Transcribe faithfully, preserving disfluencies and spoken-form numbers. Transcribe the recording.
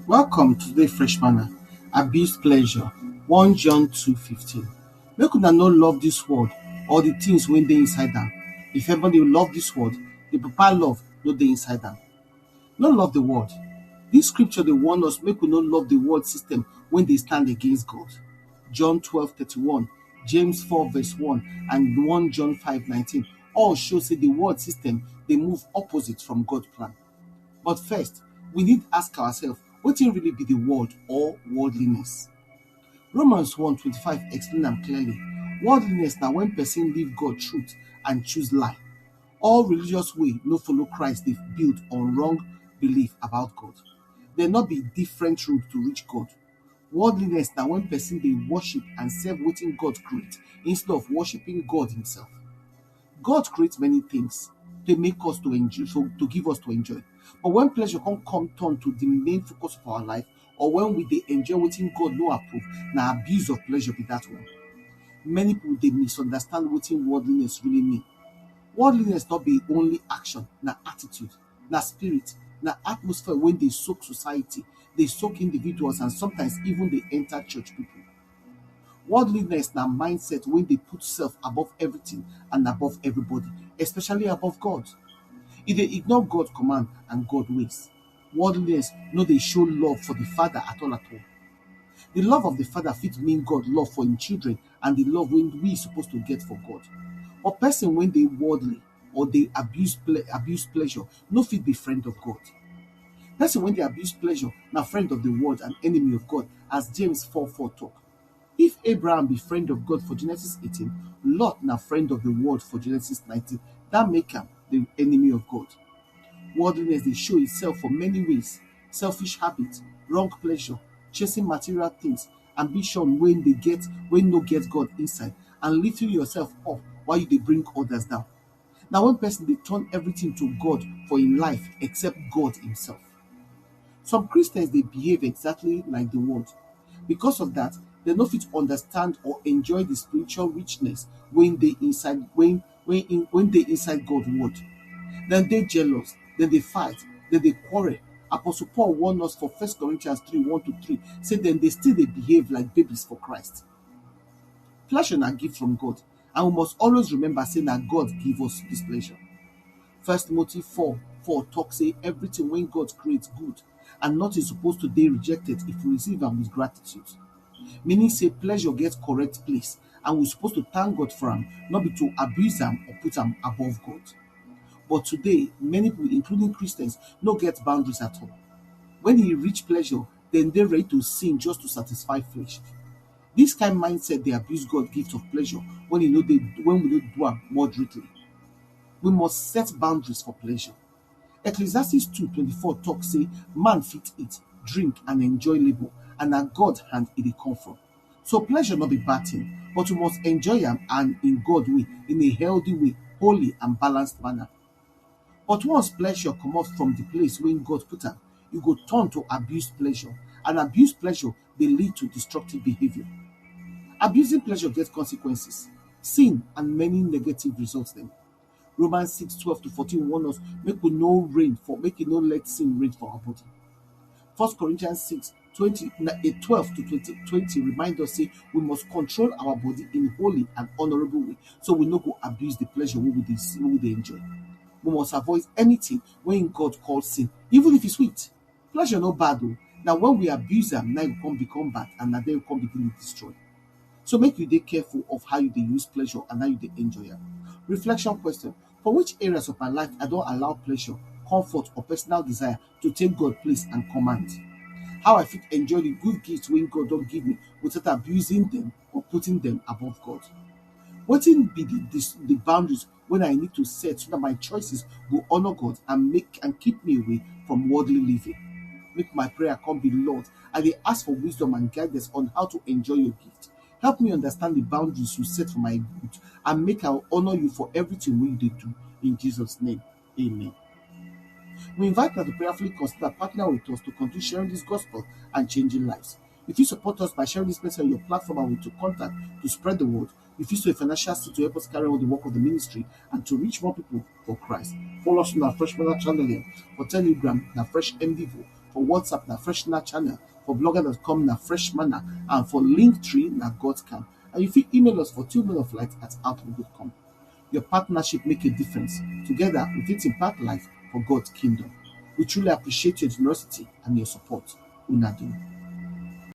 Welcome to the Fresh Manna. Abuse pleasure. One John two fifteen. Make una no love this world or the things wey dey inside am. If anybody love this world, the Papa love no dey inside am. No love the world. This scripture dey warn us make we no love the world system wey dey stand against God. John twelve thirty-one, James four verse one, and one John five nineteen all show say the world system dey move opposite from God plan. But first, we need ask ourselves, wetin really be the world or worldliness? Romans one twenty-five explain am clearly. Worldliness na when person leave God truth and choose lie. All religious way no follow Christ dey build on wrong belief about God. Dem no be different route to reach God. Worldliness na when person dey worship and serve wetin God create instead of worshiping God himself. God create many things to make us to enjoy, so to give us to enjoy. But when pleasure come come turn to the main focus of our life, or when we dey enjoy wetin God no approve, na abuse of pleasure be that one. Many people dey misunderstand wetin worldliness really mean. Worldliness no be only action, na attitude, na spirit, na atmosphere wey dey soak society, dey soak individuals, and sometimes even dey enter church people. Worldliness na mindset wey dey put self above everything and above everybody, especially above God. E dey ignore God command and God ways. Worldliness no dey show love for the Father at all at all. The love of the Father fit mean God love for im children and the love wey we suppose to get for God. But person wey dey worldly or dey abuse ple abuse pleasure no fit be friend of God. Person wey dey abuse pleasure na friend of the world and enemy of God, as James four four talk. If Abraham be friend of God for Genesis eighteen, Lot na friend of the world for Genesis nineteen. That make am the enemy of God. Worldliness dey show itself for many ways: selfish habit, wrong pleasure, chasing material things, ambition wey dey get wey no get God inside, and lifting yourself up while you dey bring others down. Na when person dey turn everything to God for im life except God himself. Some Christians dey behave exactly like the world. Because of that, dem no fit understand or enjoy the spiritual richness wey dey inside wey wey in wey dey inside God word. Dem dey jealous, dem dey fight, dem dey quarrel. Apostle Paul warn us for First Corinthians three one to three say dem dey still dey behave like babies for Christ. Pleasure na gift from God, and we must always remember say na God give us this pleasure. First Timothy four four talk say everything wey God create good, and nothing suppose to dey rejected if we receive am with gratitude. Meaning say pleasure get correct place, and we suppose to thank God for am, no be to abuse am or put am above God. But today, many people, including Christians, no get boundaries at all. When e reach pleasure, dem dey ready to sin just to satisfy flesh. This kind mindset dey abuse God gift of pleasure when e no dey when we no do am moderately. We must set boundaries for pleasure. Ecclesiastes two twenty-four talk say man fit eat, drink, and enjoy labor, and na God hand e dey come from. So pleasure no be bad thing, but we must enjoy am and in God way, in a healthy way, holy and balanced manner. But once pleasure comot from the place wey God put am, e go turn to abuse pleasure, and abuse pleasure dey lead to destructive behavior. Abusing pleasure get consequences, sin, and many negative results dem. Romans six twelve to fourteen warn us make we no reign for make e no let sin reign for our body. First Corinthians six twenty na a twelve to twenty twenty remind us say we must control our body in holy and honourable way, so we no go abuse the pleasure wey we dey see wey we dey enjoy. We must avoid anything wey God call sin, even if e sweet. Pleasure no bad o, na when we abuse am na im come become bad, and na then we come begin dey destroy. So make you dey careful of how you dey use pleasure and how you dey enjoy am. Reflection question: for which areas of my life I don allow pleasure, comfort, or personal desire to take God place and command? How I fit enjoy the good gifts wey God don give me without abusing them or putting them above God? Wetin be the, the, the boundaries wey I need to set so that my choices go honour God and make and keep me away from worldly living? Make my prayer come be, Lord, I dey ask for wisdom and guidance on how to enjoy your gift. Help me understand the boundaries you set for my good and make I honour you for everything wey you dey do. In Jesus' name, amen. We invite you to prayerfully consider partner with us to continue sharing this gospel and changing lives. If you support us by sharing this message on your platform and with your contact to spread the word, you fit sow a financial seed to help us carry on the work of the ministry and to reach more people for Christ. Follow us on our Fresh Manna channel here. For Telegram, na Fresh M D four. For WhatsApp na Fresh Manna Channel, for blogger dot com na Fresh Manna, and for Linktree na God Camp. And you fit email us for two men of light at outlook dot com. Your partnership make a difference. Together, we fit impact life for God's kingdom. We truly appreciate your generosity and your support. Una do.